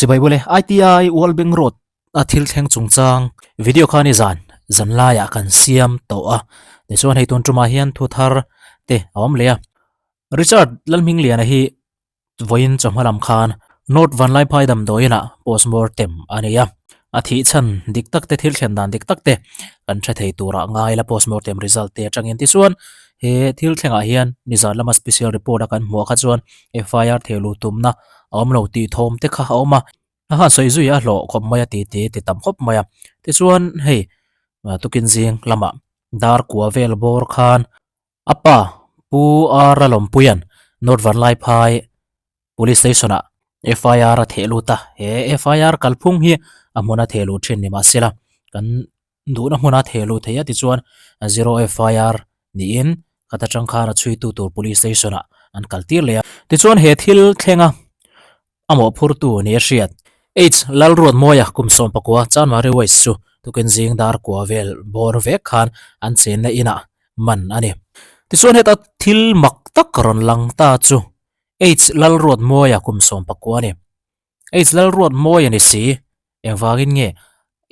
Chibai bule ITI World Bank Road a thil thleng chungchang video kha ni zan zan laiah kan siam tawh a tichuan hei tun tumah hian thu thar te a awm leh a Richard Lalhmingliana hi Vawiin chawhma lam khan North Vanlaiphai damdawiin ah postmortem a nei a, a thih chhan dik tak te thil thlen dan dik tak te kan hre thei turah ngai la postmortem result te atangin tichuan he thil thlengah hian nizan lama special report a kan hmuh ah kha chuan FIR thehluh tumna a awm lo tih thawm te kha a awm a, a han sawi zui a hlawh khawp mai a tih te ti tam khawp mai a, tichuan hei tukin zing lamah dar kua vel bawr khan A pa, Pu R. Ralawmpuia'n North Vanlaiphai Police Station-ah FIR a theh lut a, he FIR kalphung hi a hmuna theh luh thin ni mahsela kan duhna hmuna theh luh theih a tichuan zero FIR niin khat atang khan a chhuitu tur Police Station-ah an kal tir leh a. Tichuan he thil thlenga A mawhphurtu ni a hriat. H. Lalruatmawia kum 19 Chanmari West chu tukin zing dar kua vel bawr vek khan an chenna inah man a ni. Tichuan heta thil mak tak rawn lang ta chu H. Lalruatmawia kum 19 a ni. H. Lalruatmawia ni si Engvangin nge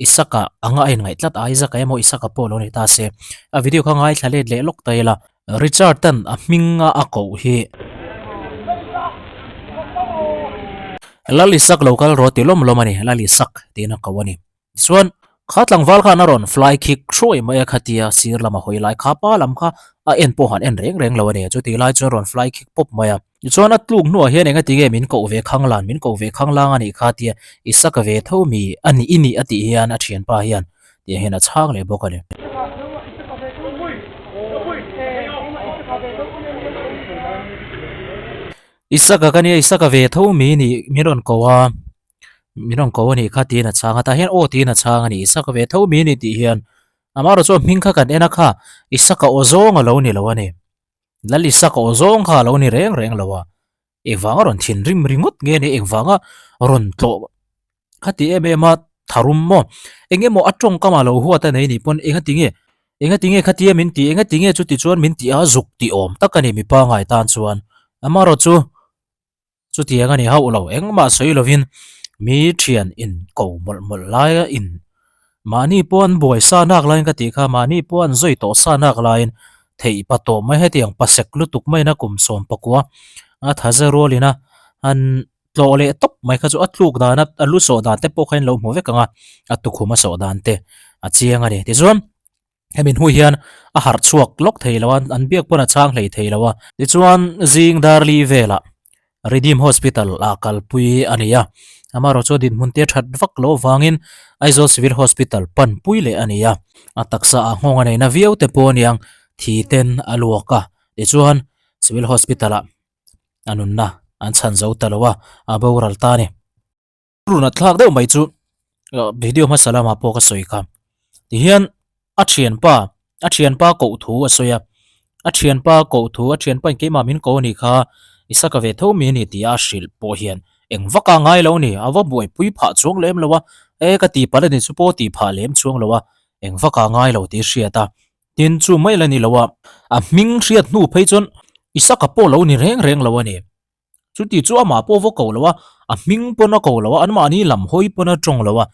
Isaka anga a inngaih tlat a, Isaka emaw Isaka pawh lo ni ta se. A video kha ngaithla let leh lawk ta ila. Richard-a'n a hminga a koh hi. Lal Isak lo kal rawh ti lawm lawm a ni, Lal Isak tiin a ko a ni. Tichuan, kha tlangval khan a rawn fly kick hruai mai a khatia sir lama hawi lai kha pa lam kha a en pawh han en reng reng lo a ni. Chutih lai chuan rawn fly kick pawp mai a. Tichuan a tluk hnuah hian enga tinge min koh ve khang lan, min koh ve khang lang a nih kha tia i saka ve tho mi a nih i nih a tih hian a thianpa hian tih hian a chhang leh bawk a ni. I saka ka nia i saka ve tho mi nih min rawn ko a, min rawn ko a nih kha tiin a chhang a, tah hian aw tiin a chhang a ni, i saka ve tho mi nih tih hian amaherawhchu chu a hming kha kan en a kha i saka aw zawng a lo ni lo a ni. Lalisa ka aw zawng kha a lo ni reng reng lo a, engvanga rawn thinrim ringawt nge ni engvanga rawn tlawh kha ti em em a tharum maw eng emaw a tawngkam a lo huat a nei nih pawn enga tinge enga tinge khatia min ti enga tinge chuti chuan min ti a zuk tih awm tak a ni mipa ngai tan chuan amaherawhchu chu Chutiang a ni hauh lo, engmah sawi lovin mi thian in ko mawlh mawlh laia in mahni pawh an buai sa nak laiin ka tih kha, mahni pawh an zawi tawh sa nak laiin theih pa tawh mai hetiang pasek lutuk maiin a kum 19 a thaze rualin a han tlawh leh tawp mai kha chu a tluk dan a a lu sawh dan te pawh kha in lo hmu vek ang a, a tukhum a sawh dan te a chiang a ni. Tichuan. Hemi hnu hian a harh chhuak lawk thei lo a, an biak pawn a chhang hlei thei lo a. Tichuan zing darli velah Redeem Hospital ah kalpui a ni a, amaherawh chu dinhmun te that vak loh avangin Aizawl Civil Hospital panpui leh a ni a. A taksa ah nghawng a neihna viau te pawh aniang thi ten a luak a, tichuan Civil Hospital ah a nunna an chhan zo ta lo a, a boral ta a ni. Run a thlak deuh mai chu video hmasa lamah pawh ka sawi kha tihian a thianpa a thianpa koh thu a sawi a a thianpa koh thu a thianpa in keimah min ko anih kha i saka ve tho mi ani tih a hrilh pawh hian eng vak a ngai lo a ni a va buaipui phah chuang lem lo a e ka tih palh ani chu pawh tih phah lem chuang lo a eng vak a ngai lo tih a hriat a tin chu mai la ni lo a a hming hriat hnu phei chuan i saka pawh lo ni reng reng lo a ni. Chuti chu amah pawh va ko lo a, a hming pawn a ko lo a, anmahni lam hawi pawn a tawng lo a.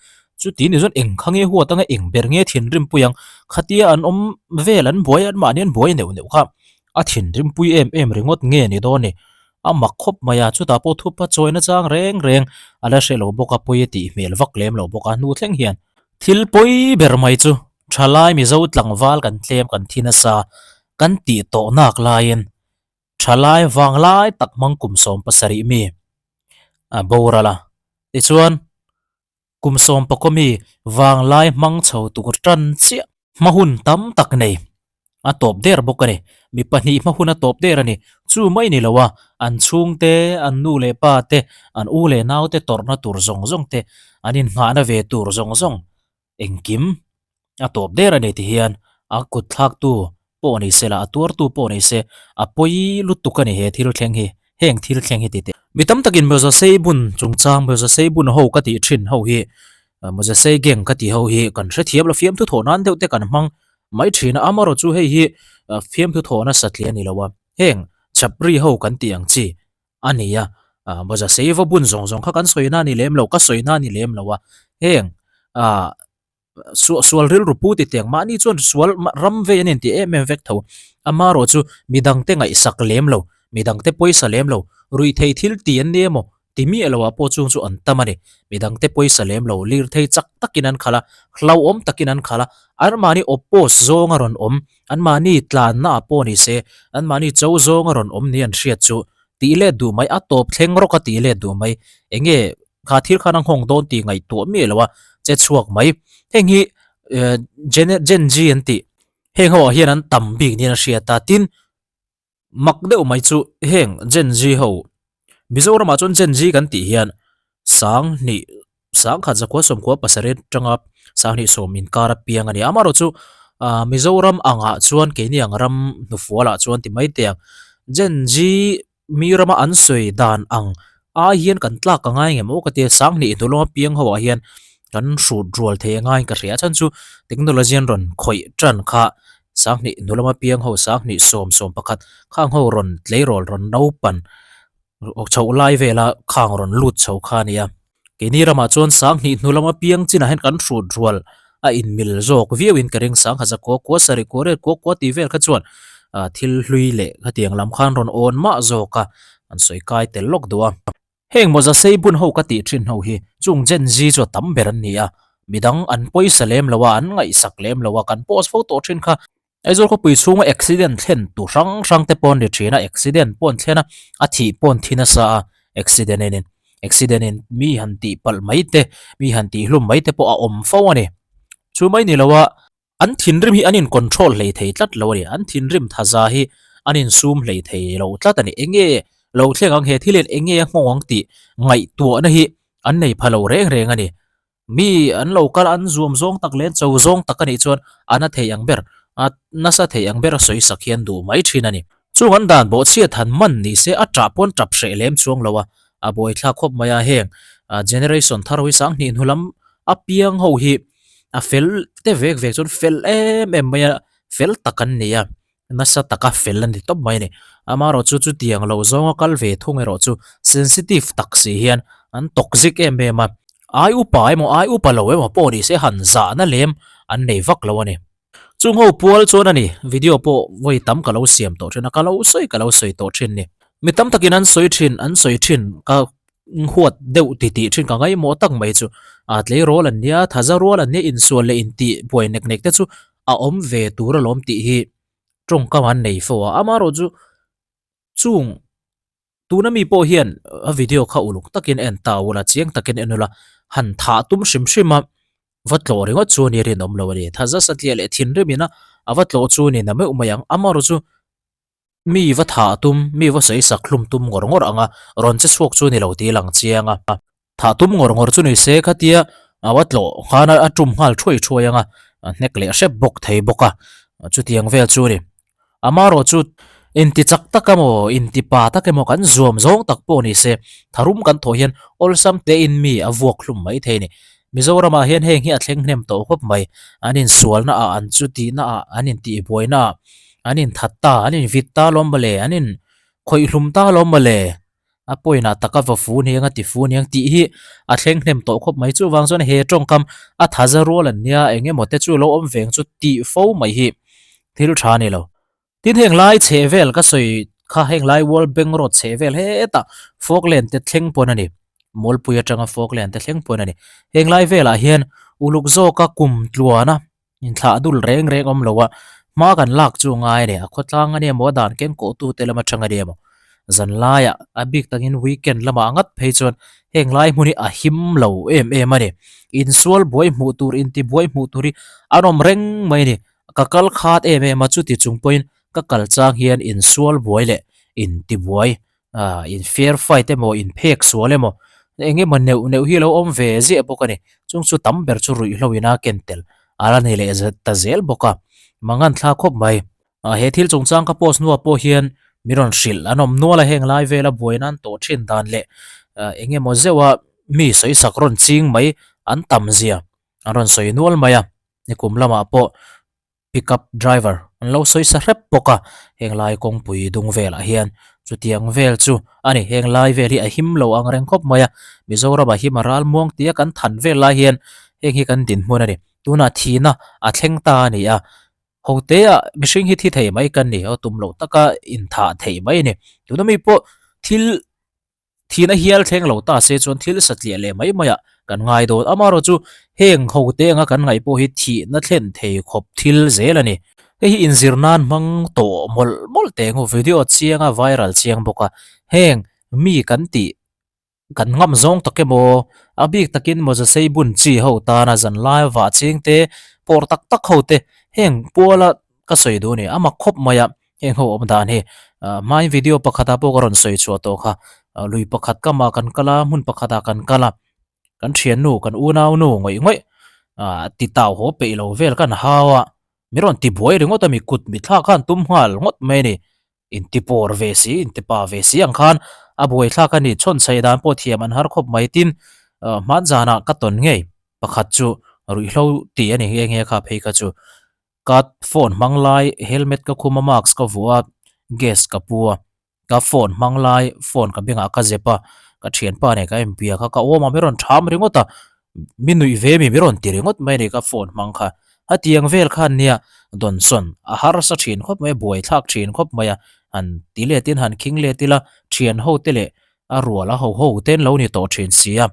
Chuti ni chuan eng kha nge huat anga eng ber nge thinrimpui ang, khatia an awm vel an buai anmahni an buai neuh neuh kha a thinrimpui em em ringawt nge ni dawn ni. A mak khawp mai a, chutah pawh thupa chawina chang reng reng a la hre lo bawk a, pawi a tih hmel vak lem lo bawk a, hnu thleng hian. Thil pawi ber mai chu thalai Mizo tlangval kan tlem kan thi nasa kan tih tawh nak laiin Thalai vanglai tak hmang kum 17 mi a boral a, tichuan kum 11 mi vanglai hmang chho tur tan chiah hma hun tam tak nei a tawp der bawk a ni. Mi pahnih hma hun a tawp der a ni. Chu mai ni lo a, an chhungte, an nu leh pa te, an u leh nau te tawrhna tur zawng zawng te, an innghahna ve tur zawng zawng Engkim a tawp der a ni ti hian a kut thlaktu pawh ni se la, a tuartu pawh ni se, a pawi lutuk a ni he thil thleng hi, heng thil thleng hi ti teh. Mi tam takin Mawzasei bun chungchang, Mawzasei bun ho ka tih thin ho hi, Mawzasei gang ka tih ho hi kan hrethiam lo, fiamthu thawh nan deuh te kan hmang mai thin a, amaherawh chu hei hi fiamthu thawhna satliah a ni lo a, heng chapri ho kan tih ang chi a ni a. Ah mawza sei va bun zawng zawng kha kan sawi na a ni lem lo, ka sawi na a ni lem lo a, heng ah suah sual rilru pu ti teng mahni chuan sual ram vei an inti em em vek tho. Amaherawh chu midangte ngaihsak lem lo, midangte pawisa lem lo, ruihthei thil ti an ni emaw ti miah loah pawh chung chu an tam a ni. Midangte pawisa lem lo, lirthei chak takin an khalh a, hlauhawm takin an khalh a, anmahni oppose zawnga rawn awm, anmahni tlanna ah pawh ni se, anmahni cho zawnga rawn awm ni an hriat chu tih let duh mai, a tawp thleng rawk a tih let duh mai, eng nge kha thil khan a nghawng dawn tih ngaihtuah miah lo a, che chhuak mai. Heng hi Gen Z an tih, heng ho ah hian an tam bik niin a hriat a, tin mak deuh mai chu heng Gen Z ho, Mizoramah chuan Gen Z kan tih hian Sanghnih Sangkhat zakua sawmkua pasarih atanga Sanghnih sawm inkar a piang a ni. Amaherawh chu ah Mizoram angah chuan keini ang ram hnufualah chuan ti mai teh ang. Gen Z mi rama an sawi dan ang ai hian kan tlak a ngai ngem aw ka tia Sanghnih hnulawng a piang ho ah hian kan hrut rual thei a ngaiin ka hria. A chhan chu technology an rawn khawih tan kha Sanghnih hnulawng a piang ho Sanghnih sawm 11 khang ho rawn tleirawl rawn naupan Chhoh lai vela khang rawn lut chho kha a ni a. Keini ramah chuan Sanghnih hnu lama piang chinah hian kan hrut rual a inmil zawk viauin ka ring. Sangha zakua kua sarih kua riat kua kua tih vel kha chuan thil hlui leh khatiang lam khan rawn awn mah zawk a, an sawi kai tel lawk duh a. Heng mawza sei bun ho ka tih thin ho hi chung Gen Z chu a tam ber an ni a, midang an pawisa lem lo a, an ngaihsak lem lo a, kan post fo tawh thin kha. Aizawl khawpui chhunga accident thlen tu hrang hrang te pawh an ri thin a, accident pawh an thlen a, a thih pawh an thi nasa a, accident in accident in mi han tih palh mai te, mi han tih hlum mai te pawh a awm fo a ni. Chu mai ni lo a, an thinrim hi an in control hlei thei tlat lo a ni, an thinrim thaza hi an insum hlei thei lo tlat a ni. Eng nge lo thleng ang he thil hian eng nge a nghawng ang tih ngaihtuahna hi an nei pha lo reng reng a ni. Mi an lo kal an zuam zawng tak leh an cho zawng tak a nih chuan a na thei ang ber, a nasa thei ang ber a sawi sak hian duh mai thin a ni. Chung an dan bawhchhiat han man ni se a tah pawn tap hreh lem chuang lo a, a buaithlak khawp mai a, heng generation thar ho hi Sanghnih hnu lam a piang ho hi a fel te vek vek chuan fel em em mai a, fel tak an ni a. Nasa taka fel a ni tawp mai a ni. Amaherawh chu chutiang lo zawnga kal ve thung erawh chu sensitive tak si hian an toxic em em a. Ai upa emaw ai upa lo emaw pawh ni se han zahna lem an nei vak lo a ni. Chung ho pual chuan a ni, video pawh vawi tam ka lo siam tawh thin a, ka lo sawi ka lo sawi tawh thin ni. Mi tam takin an sawi thin, an sawi thin ka huat deuh ti tih thin ka ngaihmawh tak mai chu. A tleirawl an nia, thaza rual an nia, insual leh intih buai nek nek te chu a awm ve tur alawm tih hi tawngkam an nei fo a, amaherawh chu chung tuna mi pawh hian a video kha uluk takin en ta ula chiang takin en ula han thah tum hrim hrim a va tlawh ringawt chu a ni rinawm lo a ni thaza satliah leh thinrim ina a va tlawh chu a ni na meuh mai ang amaherawh chu Mi va thah tum, mi va sawi sak hlum tum ngawr ngawr anga rawn che chhuak chu ni lo tih lang chiang a. Thah tum ngawr ngawr chu ni se khatia a va tlawh khan a tum nghal thuai thuai anga a hnek leh hrep bawk thei bawk a, chutiang vel chu a ni. Amaherawh chu inti chak tak emaw, inti pa tak emaw kan zuam zawng tak pawh ni se tharum kan thawh hian awlsam tein mi a vuak hlum mai thei a ni. Mizoramah hian heng hi a thleng hnem tawh khawp mai, an insualna ah, an chutihna ah, an intihbuaina ah, an inthat ta, an invit ta lawm mawle, an in khawihhlum ta lawm mawle, a pawinah taka va fu niang a ti fu niang tih hi a thleng hnem tawh khawp mai. Chuvang chuan he tawngkam a thaza rual an nia eng emaw te chu lo awm veng chu tih fo mai hi thil tha a ni lo. Tin heng lai chheh vel ka sawi kha heng lai World Bank Road chheh vel hetah Falkland te thleng pawn a ni. Mawlpui atanga Falkland te thleng pawn a ni. Heng lai velah hian uluk zawka kum tluana inthlah dul reng reng awm lo a, hma kan lak chu ngai a ni. A khawtlang a ni emaw a dan keng kawhtu te lam atang a ni emaw zan laiah a bik takin weekend lamah a ngat phei chuan heng lai hmun hi a him lo em em a ni. Insual buai hmuh tur intibuai hmuh tur hi an awm reng mai a ni. Ka kal khat em em a, chuti chung pawhin ka kal chang hian insual buai leh intibuai, ah in fair fight emaw inphek sual emaw eng emaw neuh neuh hi a lo awm ve ziah bawk a ni. Chung chu tam ber chu ruihhlo in a ken tel a la ni leh ta zel bawk a, mangan thla khawp mai. Ah he thil chungchang ka post hnuah pawh hian mi rawn hrilh an awm nual a, heng lai vela buai nan tawh thin dan leh eng emaw zeuha mi sawisak rawn ching mai an tam zia an rawn sawi nual mai a. Nikum lamah pawh Pickup driver an lo sawi sa hrep bawk a, heng lai kawngpui dung velah hian chutiang vel chu a ni. Heng lai vel hi a him lo ang reng khawp mai a, Mizoram a him a ral muang tia kan than vel lai hian heng hi kan dinhmun a ni. Tunah thihna a thleng ta a ni a, hote ah mihring hi thi thei mai kan ni, aw tum loh taka inthah theih mai a ni. Tuna mi pawh thil. Thihna hial thleng lo ta se chuan thil satliah leh mai maiah kan ngai dawn. Amaherawh chu heng ho te anga kan ngaih pawh hi thihna thlen thei khawp thil zel a ni. Hei hi inzir nan hmang tawh mawlh mawlh teh ang u, video chiang a viral chiang bawk a. Heng mi kan tih kan ngam zawng tak emaw a bik takin mawza sei bun chi ho tana zan lai vah ching te pawr tak tak ho te heng puala ka sawi duh a ni. A mak khawp mai a. Heng ho awm dan hi hmain video pakhatah pawh ka rawn sawi chhuah tawh kha lui pakhat kamah kan kal a hmun pakhatah kan kal a kan thiannu kan unau nu ngawih ngawih ah ti tau haw peih lo vel khan hau a mi rawn ti buai ringawt a mi kut mi thlak khan tum nghal ngawt mai a ni inti pawr ve si inti pa ve si ang khan a buai thlak a ni chhawn chhaih dan pawh thiam an har khawp mai tin hman zanah ka tawn ngei pakhat chu ruihhlo tih a ni nghe nghe kha phei kha chu. Ka phone hmang lai helmet ka khum a mask ka vuah a gas ka pu a ka phone hmang lai phone ka bengah ka zep a ka thianpa nen ka inbia kha ka awm a mi rawn tham ringawt a mi nuih ve mi mi rawn ti ringawt mai a ni ka phone hmang kha hetiang vel khan nia dawnsawn a harsa thin khawp mai a buaithlak thin khawp mai a han ti let in han khing let ila thian ho te leh a rual a ho ho te an lo ni tawh thin si a.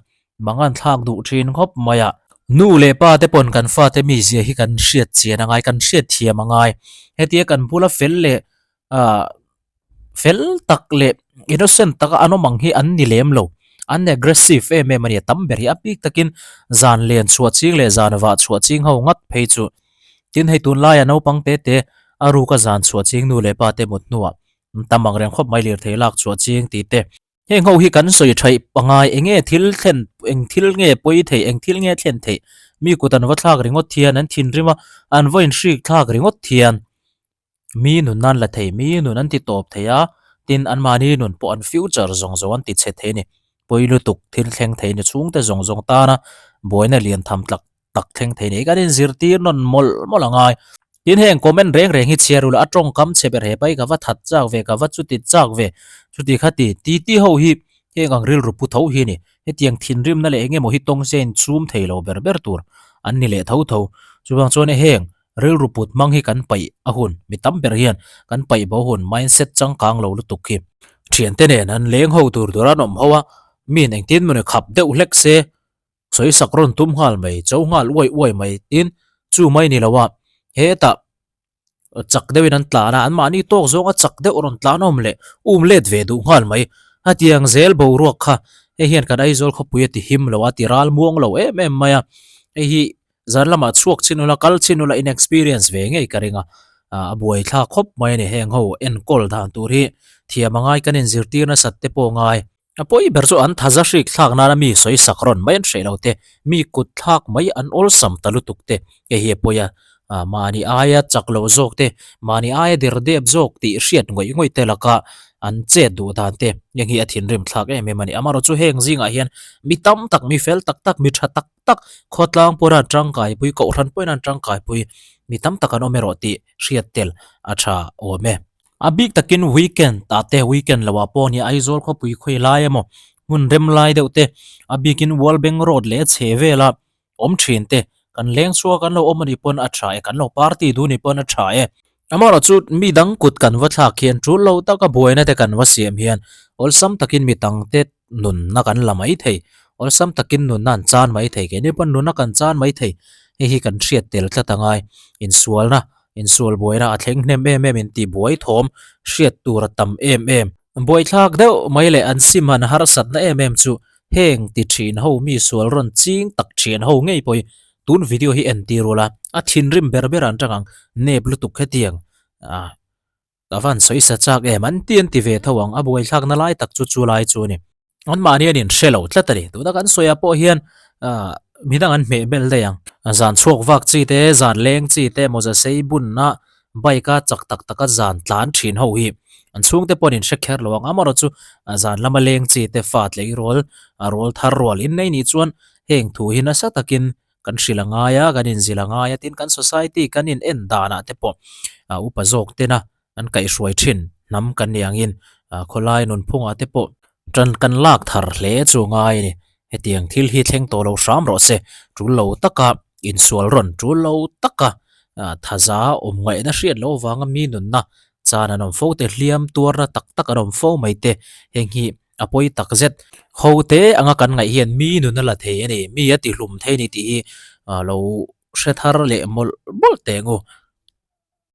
Mangan thlak duh thin khawp mai a. Nu leh pa te pawn kan fate mizia hi kan hriat chian a ngai, kan hriat thiam a ngai. Hetia kan bula fel leh ah fel tak leh innocent taka an awm ang hi an ni lem lo. An aggressive em em a ni a, tam ber hi a bik takin zan len chhuah ching leh zan vah chhuah ching ho ngat phei chu. Tin hei tunlaia naupang te te a ruka zan chhuah ching nu leh pa te mut hnuah an tam ang reng khawp mai lirthei lak chhuah ching tih te. Heng ho hi kan sawi thaih pangai eng nge thil thlen eng thil nge pawi theih eng thil nge thlen theih mi kut an va thlak ringawt hian an thinrim a an va inhrik thlak ringawt hian mi nun an la thei mi nun an ti tawp thei a tin anmahni nun pawh an future zawng zawng an ti chhe thei a ni pawi lutuk thil thleng thei a ni chhungte zawng zawng tana buaina lian tham tlak tak thleng thei nei kan inzirtir nawn mawlh mawlh a ngai. Tin heng comment reng reng hi chhiar ula a tawngkam chhe ber he pai ka va that chak ve ka va chuti chak ve chuti kha ti ti ti ho hi heng ang rilru pu tho hi a ni. Hetiang thinrimna leh engemaw hi tawng se inchhum thei lo ber ber tur an ni leh tho tho. Chuvang chuan heng rilru put hmang hi kan paih a hun mi tam ber hian kan paih bo hun mindset changkang lo lutuk hi. Thiante nen an leng ho tur tur an awm ho a miin engtin mawni khap deuh hlek se Sawi sak rawn tum nghal mai, cho nghal uai uai mai tin chu mai ni lo a, hetah chak deuhin an tlan a, anmahni tawk zawnga chak deuh rawn tlan awm leh um let ve duh nghal mai. Hetiang zel boruak kha hei hian kan Aizawl khawpui a ti him lo a, ti ral muang lo em em mai a, hei hi zan lamah chhuak chin ula, kal chin ula in experience ve ngei ka ring a, a buaithlak khawp mai a ni. Heng ho enkawl dan tur hi thiam a ngai kan inzirtir nasat te pawh a ngai. A pawi ber chu an thaza hrik thlak nana mi sawi sak rawn mai an hreh lo te, mi kut thlak mai an awlsam ta lutuk te, hei hi a pawi a, mahni aia chak loh zawk te, mahni aia der dep zawk tih hriat ngawih ngawih te laka an chet duh dan te, heng hi a thinrim thlak em em a ni. Amaherawh chu heng zingah hian mi tam tak, mi fel tak tak, mi tha tak tak, khawtlang pawhin an tangkaipui, kohhran pawhin an tangkaipui, mi tam tak an awm erawh tih hriat tel a tha awm e. A bik takin weekend ah te weekend lo ah pawh nia Aizawl khawpui khawi lai emaw hmun rem lai deuh te a bikin World Bank Road leh a chhe vela awm thin te kan leng chhuak an lo awm anih pawn a tha e kan lo party duh anih pawn a tha e. Amaherawh chu mi dang kut kan va thlak hian tul lo taka buaina te kan va siam hian awlsam takin mi tang te nunna kan la mai thei awlsam takin nunna an chan mai thei keini pawn nunna kan chan mai thei hei hi kan hriat tel tlat a ngai insualna Insual buaina a thleng hnem em em intih buai thawm hriat tur a tam em em. Buaithlak deuh mai leh an sim han harsatna em em chu heng ti thin ho mi sual rawn ching tak thian ho ngei pawh hi tun video hi entir ula a thinrim ber ber an tang ang nep lutuk hetiang ah ka van sawi sa chak em an ti an ti ve tho ang a buaithlakna lai tak chu chu lai chu a ni. Anmahni an inhre lo tlat a ni. Tuna kan sawiah pawh hian ah midang an hmeh bel daih ang. Zan chhuak vak chi te, zan leng chi te, mawza sei bunna bike a chak tak taka zan tlan thin ho hi an chhungte pawh an inhre kher lo ang. Amaherawh chu zan lama leng chi te fa tleirawl, rawl thar rual innei nih chuan heng thu hi nasa takin. kan hrilh a ngai a, kan inzilh a ngai a, tin kan society kan in en danah te pawh ah upa zawk tena an kaihhruai thin hnam kan nih angin ah khawlai nunphungah te pawh tan kan lak thar hle chu a ngai a ni. Hetiang thil hi thleng tawh lo hram rawh se, tul lo taka insual rawn tul lo taka ah thaza awm ngaihna hriat loh avanga mi nunna chan an awm fo te, hliam tuarna tak tak an awm fo mai te, heng hi a pawi tak zet. Ho te anga kan ngaih hian mi nun a la thei a ni, mi a ti hlum thei a ni tih hi ah lo hre thar leh mawlh mawlh teh ang u.